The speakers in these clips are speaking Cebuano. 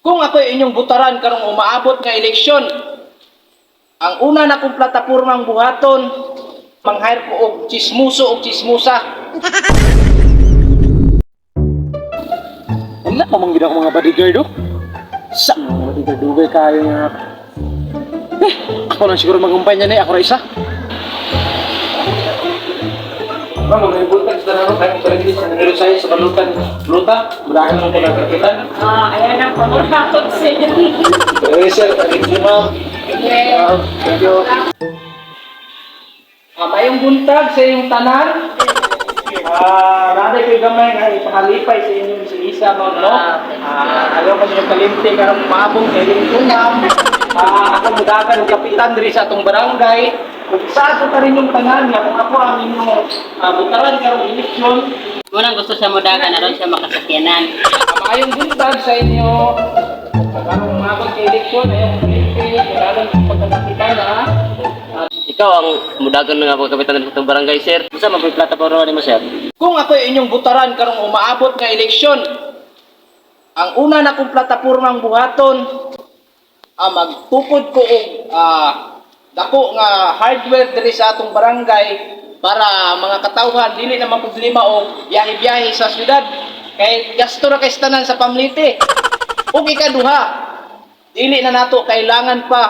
Kung ako'y inyong butaran karong umaabot nga eleksyon, ang una na kong platapormang buhaton, mang-hire ko og chismuso og chismusa. Wala pa man gid ako mga bodyguard oh. Sa mga bodyguard dugay kayo nga. Eh, ako lang siguro magumpanya ni ako ra isa. Ma'am, mga buntag sa tanan kay parang sa nero sa balutan luta, burakan mo ko na kapitan. Ah, ayan ang pamurhakot sir. Eh, sir, thank you, ma'am. Yes. Thank you. Ah, mayong buntag sa inyong tanan. Ah, naday ko'y gamay nga ipakalipay sa inyong si Isa, ma'am, no? Ah, ayaw ko ninyong kalimti karong maabong kay lingkod, ma'am. Ah, ako mudagan og kapitan diri sa atong barangay. Kung sa ato ta rin yung tanan nga kung ako ang inyong butaran karong eleksyon, Unang gusto siya mudagan, aron siya makasakyanan. Maayong buntag sa inyo. Karong maabot kay eleksyon, ayaw ko kalimti, kailangan kong pagkakapitan, ha? Ikaw ang mudagan nga pagkapitan sa itong barangay, sir. Unsa man po'y plataporma nimo, sir? Kung ako'y inyong butaran karong umaabot nga eleksyon, ang una na kong platapormang buhaton, magtukod ko og dako nga hardware diri sa atong barangay para mga katawhan dili na maproblema og biyahe-biyahe sa syudad kay gasto ra kay sa tanan sa pamlite. Ug ikaduha, dili na nato kailangan pa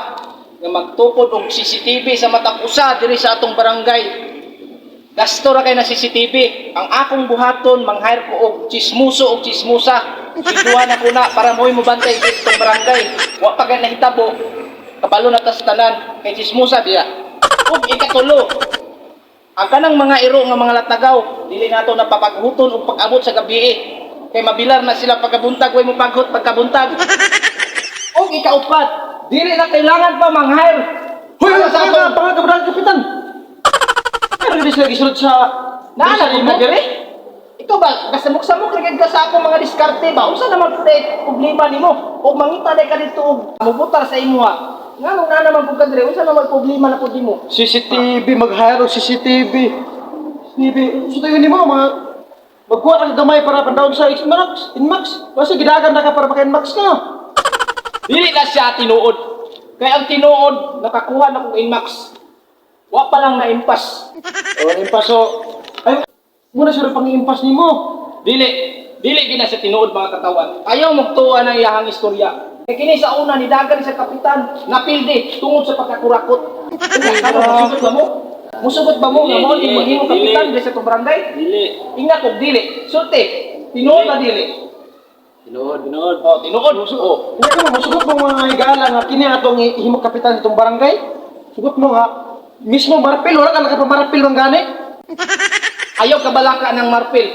nga magtukod og CCTV sa matag usa diri sa atong barangay. Gasto ra kay na CCTV. Ang akong buhaton, mang-hire ko og chismuso og chismusa. Situha na ko na para mo'y mobantay dito itong barangay. Wa pa kay nahitabo. Kabalo na tas tanan kay chismusa diya. Ug ikatulo, ang kanang mga iro nga mga latagaw, dili nato napapaghuton og pag-abot sa gabi eh. Kay mabilar na sila pagkabuntag, way mo paghot pagkabuntag. Ug ikaupat, dili na kailangan pa mang-hire. Hoy, Para wala sa sa atong pangag barangay kapitan. Pero di sila gisulod sa Naala ko na diri? Ikaw ba, kasamok-samok ra gyud ka sa akong mga diskarte ba? Unsa naman pre problema nimo? Og mangita day ka dito og mubutar sa imuha. Nganong na naman pud ka diri? Unsa naman problema na pud nimo? CCTV, mag-hire og CCTV. CCTV, so tayo nimo mga magkuha ka gamay para pandaog sa Inmax, Inmax. Kasi gidagan na ka para maka Inmax ka. Dili na siya tinuod. Kay ang tinuod nakakuha na kong Inmax. Wa pa lang na impas. O impas so ay muna sure pang impas nimo. Dili, dili gina sa tinuod mga katawan. Ayaw magtuwa ng iyahang istorya. Kay kini sa una ni dagan sa kapitan, napildi tungod sa pagkakurakot. Kano musugot ba mo? Musugot ba mo nga mao ni mahimo kapitan diri sa itong barangay? Dili. Ingat og dili. Sulti, tinuod na dili. Tinuod, tinuod. Oh, tinuod. Oh. Hindi ka mo musugot mo mga higala nga kini atong himo kapitan itong barangay. Sugot mo nga mismo marpil wala ka nakapamarpil man gani. Ayaw kabalaka ng marpil.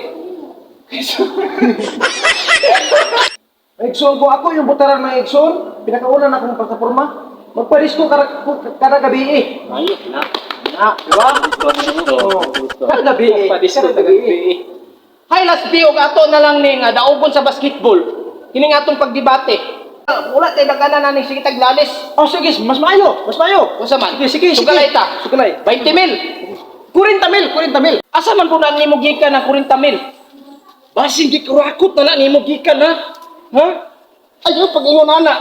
Igsoon ko ako yung butaran ng igsoon, pinakauna na akong plataporma. Magpadisko kada kada gabi eh. Ayos na. Na, di ba? Gusto, gusto. Gusto. Kada gabi eh. Padisko Kada gabi eh. Hay last B og ato na lang ning daugon sa basketball. Kini nga atong pagdebate. Wala tay daganan na ning sige taglalis. Oh, sige, mas maayo, mas maayo. Unsa man? Sige, sige, sige. Sugalay ta. Sugalay. 20 mil. 40 mil, 40 mil. Asa man po na nimo gikan ang 40 mil? Basin gikurakot na na nimo gikan ha? Ha? Ayaw pag ingon ana.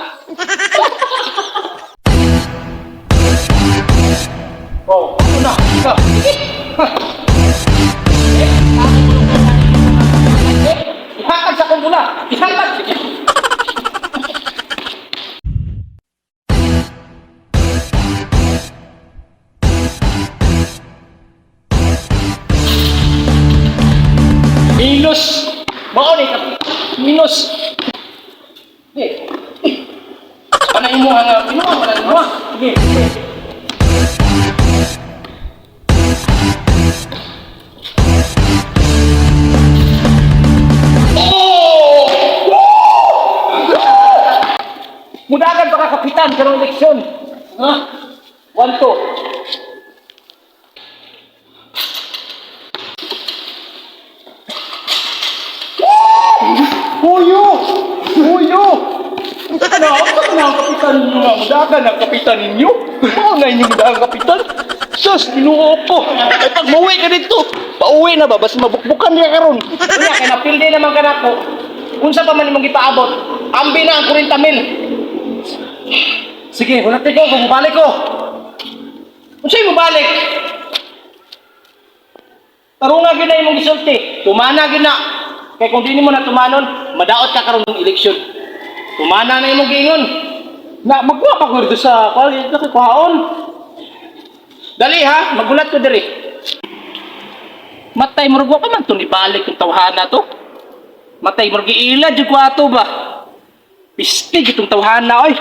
Oh, ano na? Ha. Ha. Ihatag sa akong bula. Ihatag. Sige. Minus. Mao ni minus. Di. Panay mo ang pinuha man mo. Sige. Sige. Oh! Mudagan pa ka kapitan karong eleksyon. Ha? 1-2. Huyo! Huyo! Ano? Ano na ang kapitan ninyo nga? Mudagan ang kapitan ninyo? Mao na inyong mudagan kapitan? Sus, ginuo ko. Ay, pag mauwi ka dito, pauwi na ba? Basta mabukbukan niya karon. Wala, kay napildi naman ka nako. Unsa pa man imong gipaabot? Ambi na ang 40 mil. Sige, hulati ko, kung mubalik ko. Unsay mo balik? Tarunga gyud na imong gisulti. Tumana gyud na. Kay kung dili mo na tumanon, madaot ka karon ng eleksyon. Tumana na imong giingon. Na, magkuha pa ko dito sa, kuha, dito kuhaon. Dali ha, magulat ko diri. Matay murag wa pa man to nibalik yung tawhana to. Matay murag giila jud ko ato ba. Pistig itong tawhana oy.